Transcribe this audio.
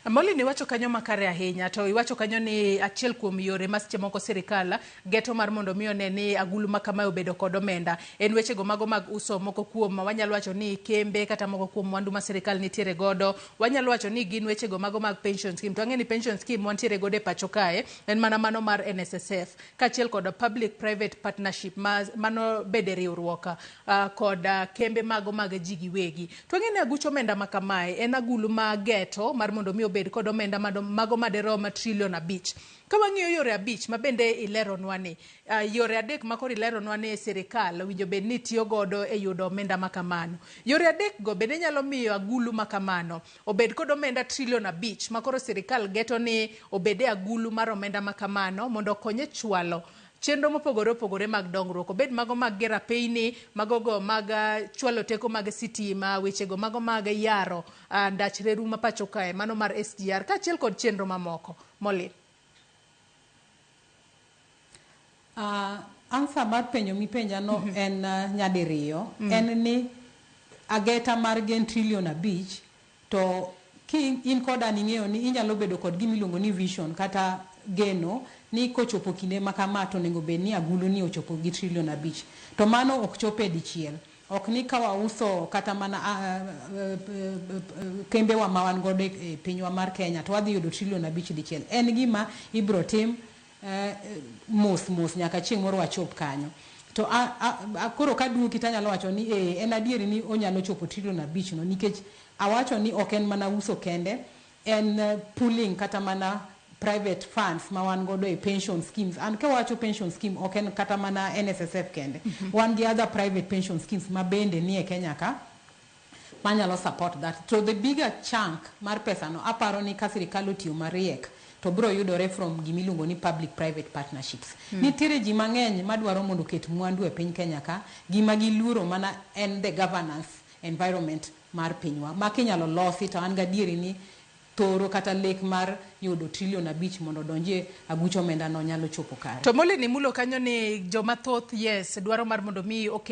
Molly, iwacho kanyo makare ahinya, to iwacho kanyo ni achiel kuom yore ma seche moko sirikal geto mar mondo mi one ni agulu ma kamae obedo kod omenda en wechego mago mag uso moko kuom, wanyalo wacho ni kembe kata moko kuom mwandu ma sirikal nitiere godo. Wanyalo wacho ni gin wechego mago mag pension scheme, to ang'e ni pension scheme wantiere godo e pacho kae en mana mano mar NSSF, kaachiel kod public private partnership ma mano bede riwruok kod kembe mago mag ji giwegi. To ang'e ni aguch omenda ma kamae en agulu ma geto mar mondo mi obed kod omenda mago maderom trilion 5. Ka wang'iyo yore 5 ma bende ileronwa ni yore 3 ma koro ileronwa ni sirikal owinjo bed ni tiyo godo e yudo omenda ma kamano. Yore 3 go bende nyalo miyo agulu ma kamano obed kod omenda trilion 5 ma koro sirikal geto ni obed e agulu mar omenda ma kamano mondo okony e chwalo chenro mopogore opogore mag dongruok, obed mago mag gero apeyni, mago go mag chwalo teko mag sitima, wechego mago mag yaro ndach reru ma pacho kae mano mar SGR, kaachiel kod chenro mamoko. Molly. Answer mar penjo mipenja no en nyadiriyo. En ni ageta mar gen trilion 5, to ki in koda ning'eyo ni inyalo bedo kod gimiluongo ni vision kata geno ni kochopo kinde ma kama to onego bed ni agulu ni ochopo gi trilion 5, to mano ok chope dichiel. Ok ni ka wauso kata mana kembewa ma wan godo e pinywa mar Kenya to wadhi yudo trilion 5 dichiel. En gima ibro tim mos mos nyaka chieng' moro wachop kanyo. To koro kaduoki tanyalo wacho ni en adieri ni onyalo chopo trilion 5 no, nikech awacho ni ok en mana uso kende, en pooling kata mana private funds ma wan godo e pension schemes. And kawacho pension scheme, ok en kata mana NSSF kende. Wan gi other private pension schemes ma bende nie Kenya ka manyalo support that. So the bigger chunk mar pesa no, aparo ni ka sirikal otiyo mariek to biro yudore from gimiluongo ni public private partnerships. Nitiere ji mang'eny madwaro mondo oket mwandu e piny Kenya ka. Gima giluoro mana en the governance environment mar pinywa ma kinyalo losi, to an gadieri ni thoro kata lek mar yudo trilion 5 mondo odonjie aguch omenda no nyalo chopo kare. To Molly, ni mulo kanyo ni joma thoth, yes, dwaro mar mondo mi oket